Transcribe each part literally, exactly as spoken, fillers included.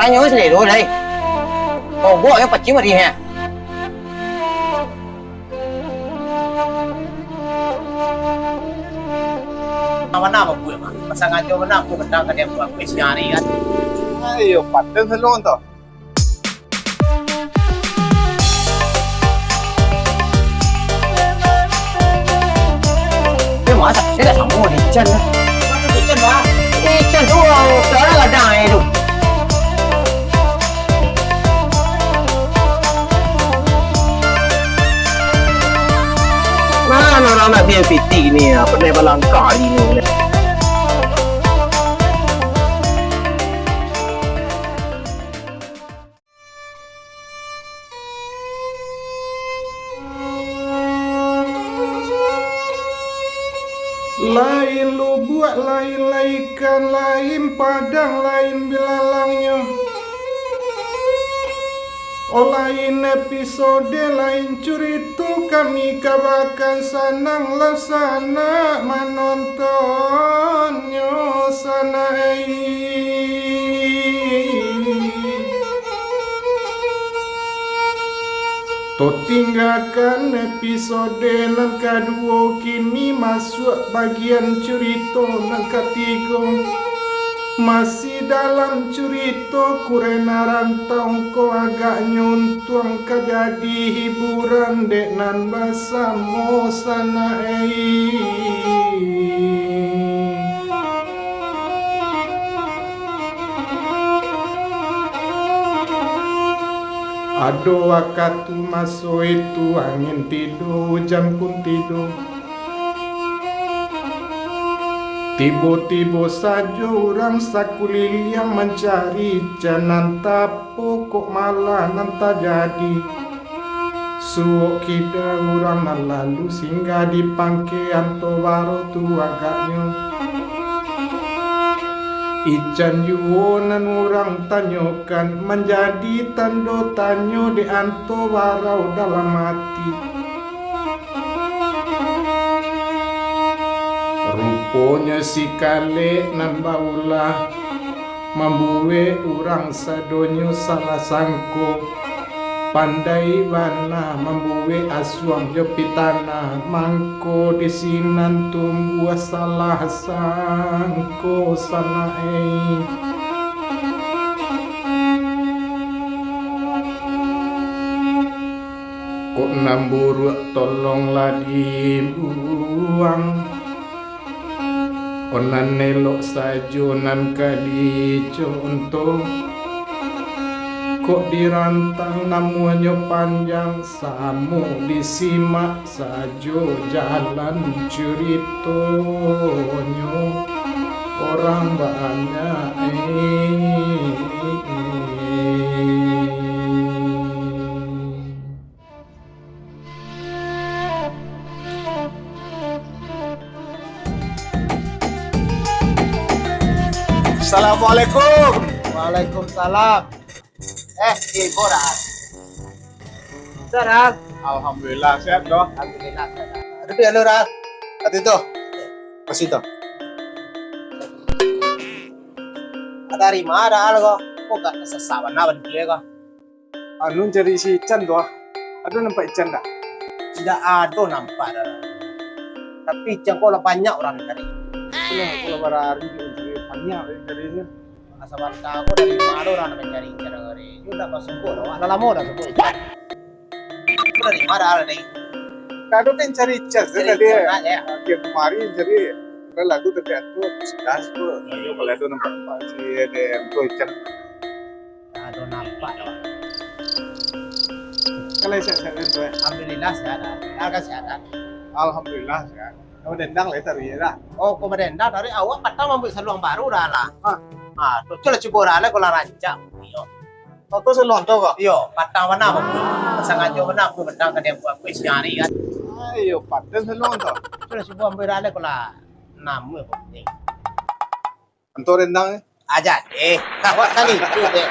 Tanyo sandiri tu, Dai. Kogok nyo pacik mari, ha. Bana babuek, Mak? Pasangajo bana aku bendang ka dia buek sehari, kan? Ayo, paten salong tu. Eh, masa dia dah samo di Chan lah. Di Chan, Mak? Di Chan tu, orang sekarang gadang aja tu. Mana orang nak biar piti ni, ah, pandai balangkah hari ni. Lain lubuak, lain laikan, lain padang, lain bilalangnyo. Oh, lain episode, lain curito, kami kabakan sanang lah sanak manontonnyo, sanak ai. Totinggakan episode nan kaduo, kini masuak bagian curito nan katigo. Masih dalam curito, Kurena Rantau ko agaknyo untuang ka jadi hiburan dek nan basamo, sanak ai. Ado wakatu maso itu angin tido, ujan pun tido. Tibo-tibo sajo urang sakuliliang mancari Ican, antah apo kok malah nan tajadi. Suok kida urang nan lalu singgah di pangkek Anto Baro tu agaknyo. Ican juo nan urang tanyokan, manjadi tando tanyo dek Anto Baro dalam ati. Ruponyo si Kalek nan baulah, mambuek urang sadonyo salah sangko. Pandai bana mambuek asuang jo pitanah, mangko di sinan tumbuah salah sangko, sanak ai. Kok nan buruak tolonglah dibuang. Kok nan elok sajo nan ka dicontoh. Kok dirantang namuahnyo panjang, samo disimak sajo jalan curitonyo. Urang banyak, eh. Assalamualaikum. Waalaikumsalam. Eh, tibo dah. Sehat, Al? Alhamdulillah, sehat doh. Alhamdulillah, sehat. Duduak dulu, Al. Kat situ. Kat situ. Dari ma Al ko? Kok agak sasak bana badan ko? Anu, cari si Ican tu ah. Ado nampak Ican dak? Indak ado nampak doh. Tapi Ican ko lah banyak urang cari. Itulah, kalau barari tu cari, banyak urang cari tu. Asa banta ko dari ma urang nak mancari Ican hari ni? Indak basungkuah doh. Lah lamo dah sungkuah Ican. Ko dari ma Al ni? Kado kan cari Ican tu tadi. Cari Ican aja. Akhir kemarin cari, udah lagu tadi aku sudah tu. Ayo, kalau ado nampak-nampak si Ican. Ado nampak doh. Kalau sehat-sehat tu, eh? Alhamdulillah sehat, ah. Alhamdulillah sehat. Kau dendang lah tadi, ya, dah. Oh, kau badendang tadi, awak patang mambuek saluang baru dah lah. Ah. Ah, tu, tu lah cubo dah lah, kau lah rancak. Iyo. Oh, tu saluang tu, kau? Iyo, patang bana aku. Sangajo bana aku bendang ka dia buek sehari, kan. Ayo, paten saluang tu. Tu lah cubo ambuek dah lah, kau lah nama kau ni. Anto rendang, eh? Aja, eh. Awak kali tu, eh.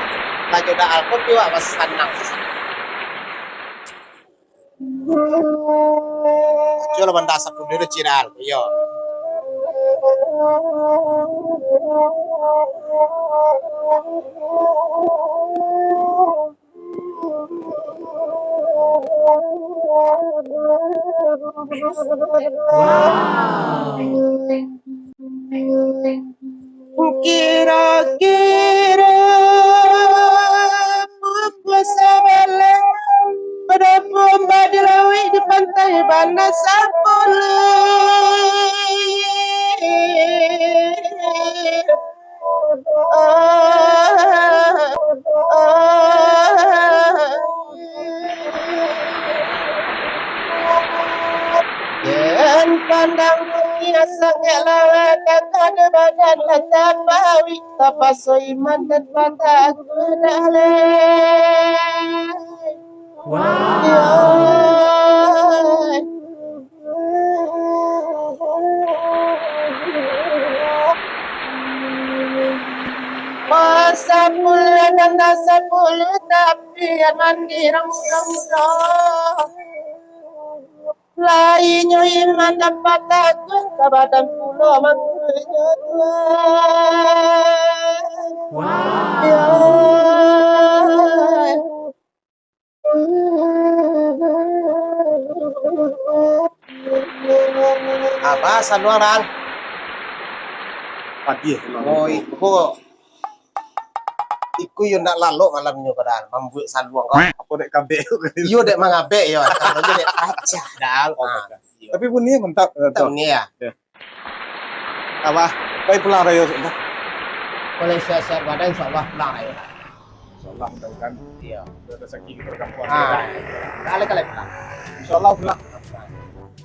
Laju dah alkohol tu, awak sanang. Cuba lah banda asap dulu, ciral. Yo. Kira-kira pukul sabaleh, pada pomba di lauik, di pantai bana sapuluah. Jan pandang dunia sangaik laweh, takana badan lah tapawik, tapaso iman dan patah asa dah lai. Wah. Sapuluah nan sapuluah, tapi mandi rang-rang. Lai nyo iman dapat taguah, ka badan pulo mangkonyo Tuhan. Wah. Ya. Abah saluang, Dal. Padiah. Oh, iko. Iko yo ndak lalok malamnyo ko, Dal, mambuek saluang ko. Apo dek kabek tu? Iyo, dek mangabek yo. Kalau nyo dek pacah, Dal. Oh, ah, pacah. Iyo. Tapi bunyi mantap, eh, mantap tu. Bunyi ya? Ya. Abah, baik pulang rayo, Abah. Kalau sehat-sehat badan, insyaallah pulang rayo. Insyaallah, mudah-mudahan. Iyo. Ada rezeki kita di kampuang. Ah. Kalai-kalai pulang. Insyaallah pulang.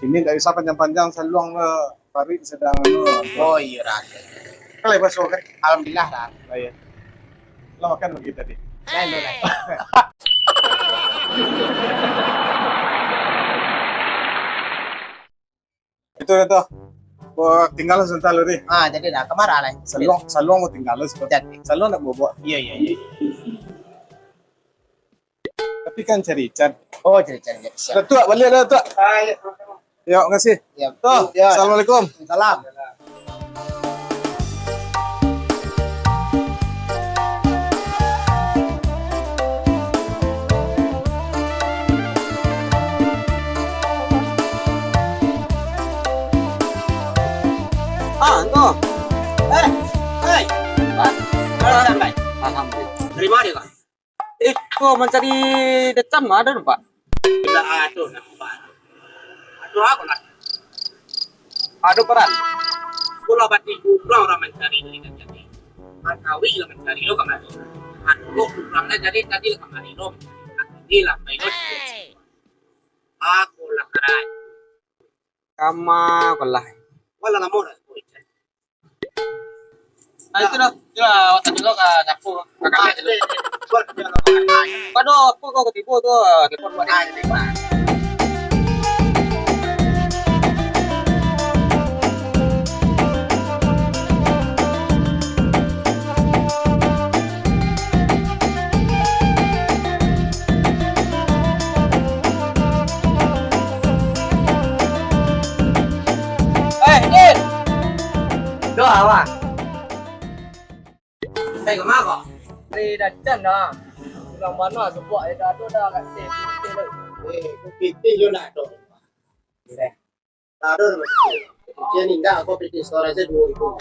Ini ndak usah panjang-panjang, saluang, eh, paruik sadang anu. Oh, iyo, dah. Kalai baso kan? Alhamdulillah, dah. Baik. Lah makan bagi tadi. Lain, lain. Itu dah tu. Gua tinggal sebentar dulu ni. Ah, jadi dah. Kemana lah? Saluang, saluang gua tinggal sebentar. Jadi. Saluang nak gua bawa. Iya, iya, iya. Tapi kan cari Chan. Oh, cari Chan, ya, siap. Dah, Tuak, balik dah, Tuak. Ah, iya. Ya, makasih. Ya. Tuh, ya. Assalamualaikum. Salam. Ah, tu. Eh, hai. Alhamdulillah. Dari mana kau? Iko mancari Decan mah ado, Pak? Indak ado nampak. Ado apo lah? Ado paran. Kok lah batigo urang lah mancari dari tadi. Mangkawi lah mancari lo kamari. Ado lo urang lah jadi tadi lah kamari lo. Tadi lah main lo. Apo lah karai. Kama ko lah. Wala lamo dah. Ah, itu dah. Itu lah, awak tadi lo ka dapur. Ka kamar tu. Aduh, aku kau ketipu tu. Telepon buat. Ah, jadi, Pak. Eh, Din! Doh, awak. Dari kama ko? Dari Dacan dah. Pulang bana sebuah, eh, dah ado dah kat sini, pitih tu. Eh, pitih yo nak tu. Eh. Taruh, dia ni enggak, aku beli store aja dua ribu.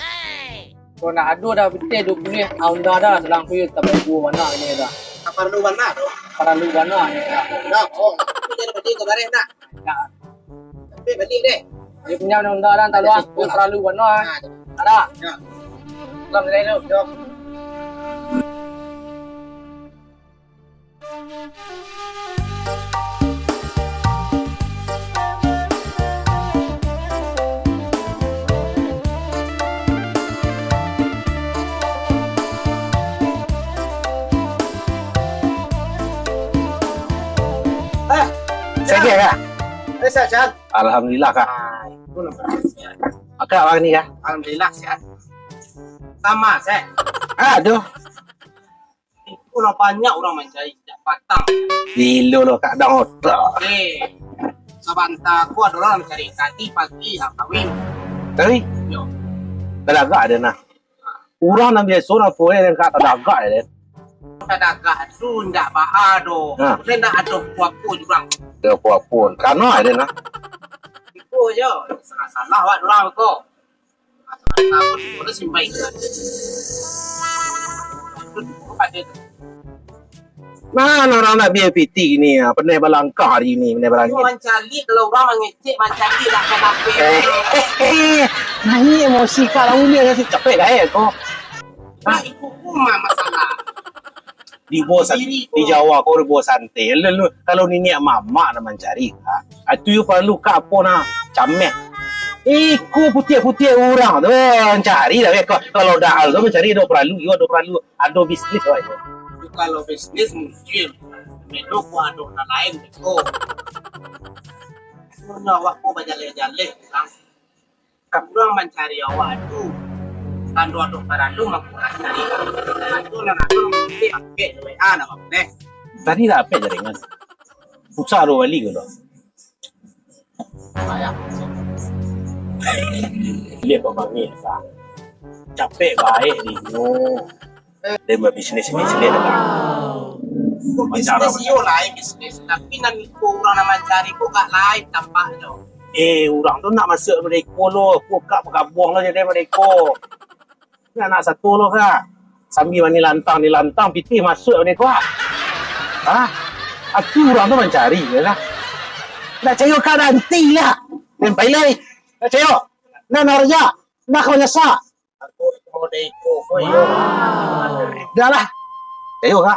Kau nak ado dah pitih dua puluh, ah, Honda dah, selang kuih, tapi dua warna ini dah. Tak perlu warna tu. Perlu warna ini dah. Dah, oh, itu jadi beli kemarin nak. Nak. Tapi beli deh. Dia punya Honda dah, tak luar. Dia perlu warna. Nah, tu. Ada. Ya. Bang, saya tu. Ya. Eh, Saja, Kak. Eh, sehat, sehat. Alhamdulillah, Kak. Ah, itu lah. Akak hari ni, Kak? Alhamdulillah, sehat. Sama, sehat. Aduh. Itu lah banyak urang mancari sejak patang. Gilo lo, Kak, dang otak. Eh, sabanta aku ado urang mancari tadi pagi, ha, kawin. Kawin? Yo. Tadagak ado nah. Urang nan biaso nan tuo nan ka tadagak ado. Tadagak tu ndak baa doh. Ha. Ndak ado apo-apo jurang. Ado apo-apo. Kano ado nah. Iko jo, salah-salah awak urang ko. Salah-salah ko, ko simpai. Nah, urang nak B P T ni, ah, pandai balangkah hari ni, pandai balangkah. Mancari, kalau urang mangecek, mancari dak akan ape. Eh, eh, eh, naik emosi ka lah, ulih lah, capek dah, eh, ko. Nah, iko pun mah masalah. Di bawah san-, diri ko. Di Jawa ko di bawah santai. Lalu, kalau niniak mamak nak mancari, ha? Atu yo paralu ka apo nah, cameh. Iko putiak-putiak urang tu, eh, mancari lah, eh, ko. Kalau dak tu mancari, dak paralu, yo dak paralu. Ado bisnis awak tu. Kalau bisnis mungkin, melo ko ado nan lain beko. Sebenarnya awak ko bajaleh-jaleh, Bang. Urang mancari awak tu. Tando ado paralu, mako urang cari. Ado nan ado, mungkin apek W A nak apa deh. Tadi lah apek jaringan. Susah ado bali ko doh. Liek pabangih sa. Capek bae dinyo. Dari babisnis-bisnis lah. Bisnis iyo lain bisnis, tapi nan iko urang nan mancari ko gak lain tampak tu. Eh, urang tu nak masuak mereka lo, ko ka bagabuang lo jadi mereka. Ni anak satu lo ka. Sambil mani lantang, ni lantang, pitih masuak bana ko. Ha? Ati urang tu mancari, yo lah. Nak cayo ka nanti lah. Nan pai lai. Nak cayo. Nah, nak raja. Nah, kau nyasa. Dah lah. Cayo ka.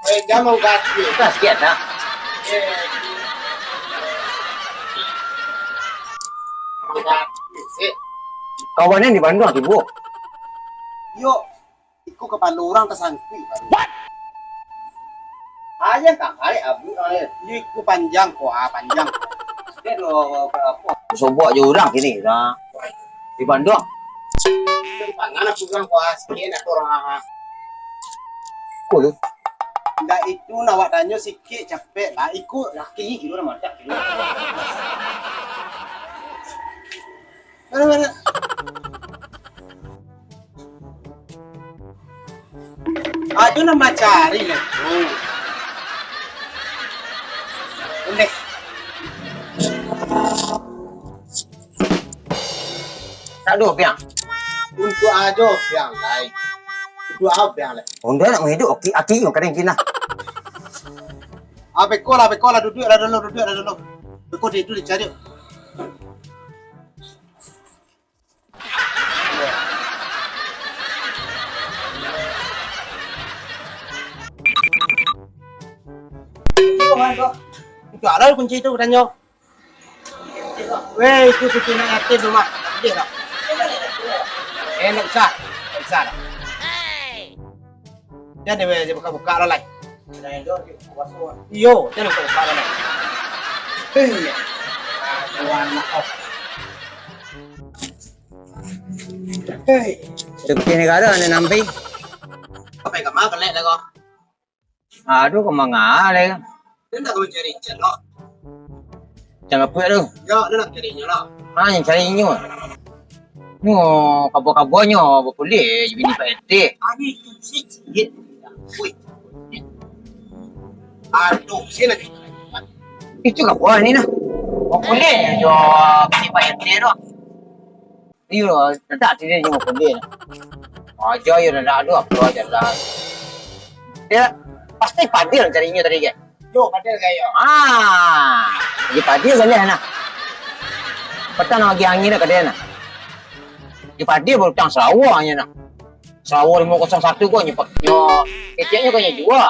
Eh, jangan gati. Dah sikit dah. Kawan ni di Bandung tibo. Yo, iko kapalo urang tasangkuik. What? Aja ka, arek abu, arek. Yo, iko panjang ko, ah, panjang. Dia lo, apo? Sobok jo urang kini, nah. Di Bandung. Pangan aku urang ko, ah, sikit nak urang, ah. Ko tu. Ndak itu nak awak tanyo sikit, capek lah. Iko laki kilo dah madak kilo. Mana, mana? Ajo nan mancari lah tu. Ondeh. Tak ado piang. Untuak ajo piang lai. Untuak ajo piang lai. Ondeh nak maiduik aki, aki yang kadang kina. Ah, beko lah, beko lah, duduak lah dulu, duduak lah dulu. Beko di itu dicari. Itu lah kunci tu, tanyo. Weh, itu kunci nak yakin rumah. Boleh tak? Eh, ndak usah. Ndak usah dah. Jan deh, weh, buka-buka lah, lai. Iyo, jan buka-buka lah, lai. Hei. Ah, tuan lah, oh. Hei. Seperti negara anda nampi. Apa yang kamu kelek lah kau? Aduh, ka manga lai. Dia nak kau cari Chan, no? Chan apuak tu? Yo, dia nak cari nyo lah. Ha, yang cari nyo. Nyo, kabuah-kabuahnyo bapuliah jo bini Pak R T. Ani tu sikit. Wih. Aduh, sini lagi. Itu kabuah ni nah. Bapuliah jo bini Pak R T tu. Iyo, dadak tu dia nyo bapuliah nah. Aja yo dadak tu, apo aja lah. Dia pasti Padil cari nyo tadi kan? Yo, Padil kayo. Ah, di Padil boleh nah. Patang nak bagi angin dah ka dia nah. Di Padil baru utang Sarawak nyo nah. Sarawak limo kosong satu ko nyo pak-, nyo, keceknyo ko nyo jua.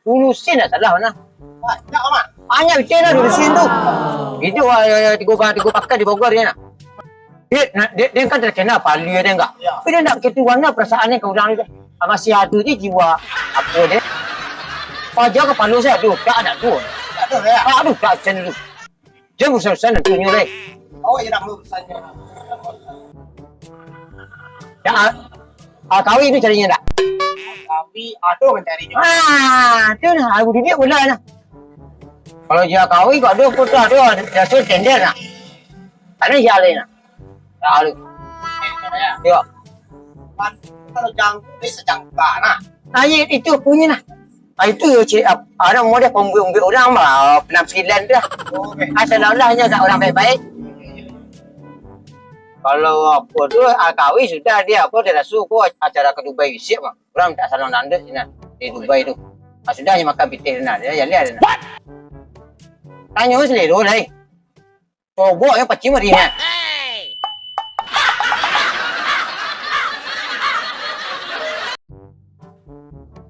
Dulu sen dah salah nah. Banyak amat. Banyak betul lah dulu sen tu. Hidup ah, tigo ba-, tigo pakai di Bogor je nah. Dek, nak, dek, dek kan terkenal palu ya, dek enggak? Ya. Tapi dek enggak gitu warna perasaan dek ke urang tu. Ah, masih ada je jiwa apa dek? Paja kapalo saya ada, tak ada tu. Tak ada, ya? Tak ada, tak macam tu. Jangan urusan-urusan nanti nyo, dek. Oh, ya, nak urusannya. Ya, ah, ah, kawin tu carinya enggak? Kawin ada mencarinya. Ah, tu nah, aku duduk bola nah. Kalau dia kawin, kau ada pun tak ada, dia suruh tender nah. Tak ada jalan nah. Lalu. Yo. Kan, kalau jangkung, dia sejangkung, nah. Ah, iya, itu punya nah. Ah, itu ciri ap-, ada model pembuik-pembuik orang lah, penampilan tu lah. Oh, oke. Ah, seolah-olahnya agak orang baik-baik. Kalau apa tu, ah, kawin sudah dia, apa, dia rasa ko acara ke Dubai bisiak mah. Orang tak salah nanduk sini di Dubai tu. Ah, sudah dia makan pitih tu nah, dia jalan dia nah. Tanyo selero lah, eh. Cobok yang pacik mari, ha.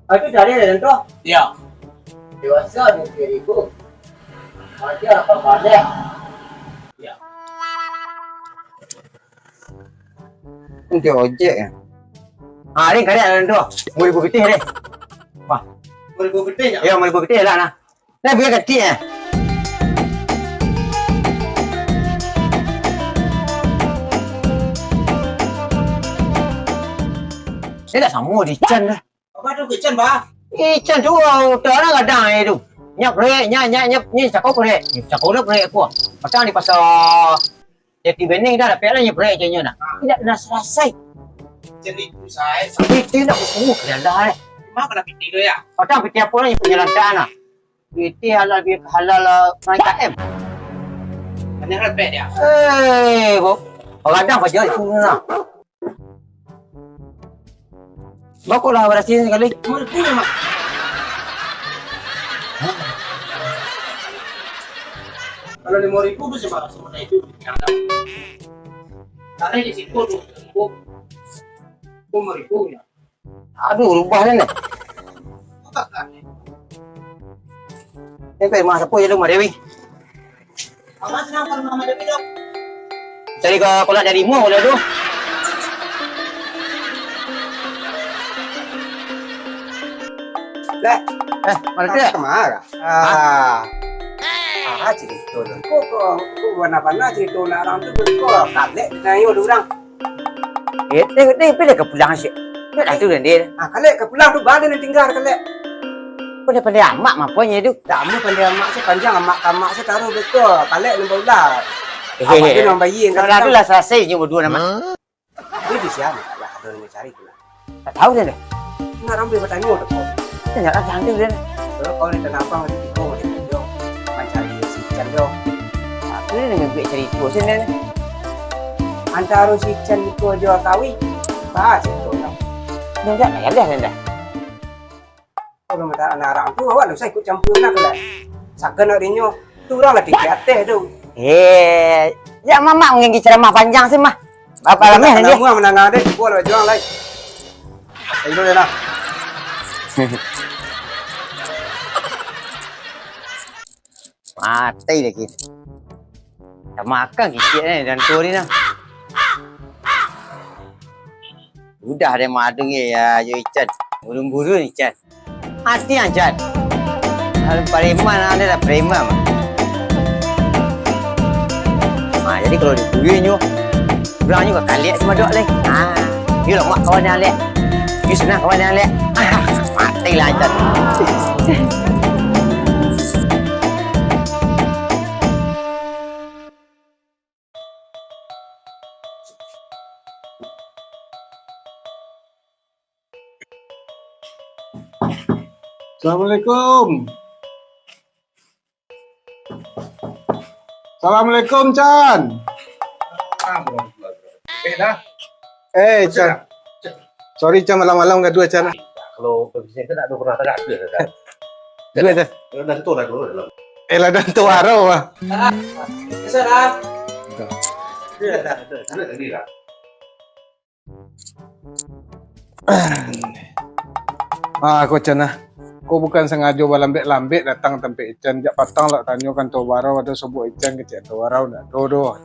Aku cari dalam tu. Ya. Dewasa ni seribu. Aja apa pada? Ya. Nanti ojek ya. Ah, ni kalian dalam tu. Seribu pitih ni. Wah. Seribu pitih ya? Ya, seribu pitih lah nah. Lah, biar kecil, eh. Dia tak sama di Ican dah. Apa tu Ican, bah? Ican tu, orang kadang eh tu. Nyak prek, nyak, nyak, nyak, nyak cakau prek. Nyak cakau dah prek aku. Patang di pasar Jati Bening dah dapek lah nyo prek je nyo nah. Ah. Indak pernah salasai. Cerita saya. Cerita nak kusuruh dia dah eh. Cuma pada piti tu ya. Patang piti apa lah nyo punyo lantak nah. Piti halal bi-, halal, ah, naik K M. Banyak dapek dia. Eh, bo. Pagadang paja itu nah. Bako lah barasi sakali. Lima ribu memang. Kalau lima ribu tu sama, sama itu. Karena di situ tu, lima ribu ya. Aduh, rubah ni. Bukan kan? Ni kau mah sapo je tu, Madewi. Cari ka kolak dari rumah pula tu. Lek. Eh, mana tu? Kemana? Ah. Ah, cerita tu. Kok, kok, kok bana-bana cerita nak orang tu, kok kalek ditanyo dek orang. Eh, deh, deh, pilih ka pulang sih. Nak tu dan dia. Ah, kalek ka pulang tu, bana nan tinggal kalek. Pandai-pandai amak maponyo tu. Dak amuah pandai amak se, panjang amak ka amak se taruh betul. Kalek nambah ular. Eh, awak tu nambah bayi, kalau tu lah selesai nyo berdua nama. Dia di siapa? Lah, ada orang cari tu lah. Tak tahu dia deh. Nak ramai bertanya tu kau. Tanya lah, jangan dia. Kalau kau ni tanah abang, di kau, di kau, mancari si Ican tu. Tapi dia dengan duit cari tu sini ni. Antara si Ican itu aja kawin, bahas itu lah. Dia enggak nak yalah, dia enggak. Kalau minta anak orang tu, awak ndak usah ikut campur nak lah. Sakan nak rinyo, tu orang lah tinggi ateh tu. Eh, ya mamak manginggi ceramah panjang sih mah. Apa lameh dia? Nama menangah deh, cuba lah jual lah. Ayo deh lah. Mati lagi. Tak makan kicik ni dan tu ni nah. Udah deh madung ye ya, yo Ican. Buru-buru ni Ican. Mati Ican. Kalau preman ada dah preman. Ha, jadi kalau dibully nyo, pulang nyo ka kaliak sama dok leh. Ha, yo lah mak kawan yang leh. Yo senang kawan yang leh. Ah, mati lah Ican. Assalamualaikum. Assalamualaikum, Chan. Eh, dah. Eh, Chan. Sorry, Chan, malam-malam gaduh, Chan. Kalau berbisnis kan tak ada pernah tagak ke, kan? Gaduh, Chan. Dah tentu lah dulu dalam. Eh, lah dah tentu arau, ah. Bisa dah. Dah. Dah, dah, dah, dah, dah, dah. Ah, ko Chan ah. Ko bukan sangajo balambek-lambek datang tampek Ican. Jak patang lah tanyo kanto barau ado sobok Ican kecek kanto barau ndak ado doh.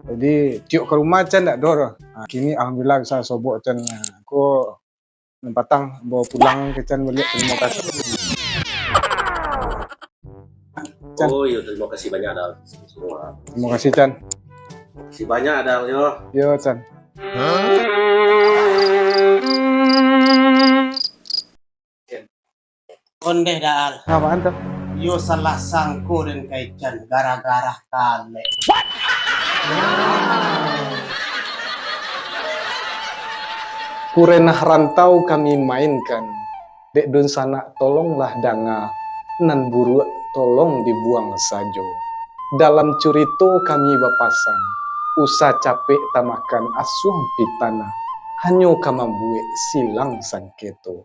Jadi, tiok ka rumah Can dak doh. Ha, kini alhamdulillah bisa sobok Can. Ha, ko nan patang bawa pulang ka Can baliak. Tarimo kasih. Can. Oh, iyo, tarimo kasih banyak dah semua. Tarimo kasih, Can. Makasih banyak dah, yo. Yo, Can. Ondeh dah, Al. Apaan tu? Yo salah sangko den ka Ican gara-gara kalek. Kurenah rantau kami mainkan, dek dunsanak tolonglah danga, nan buruak tolong dibuang sajo. Dalam curito kami bapasan, usah capek tamakan asuang pitanah, hanyo ka mambuek silang sangketo.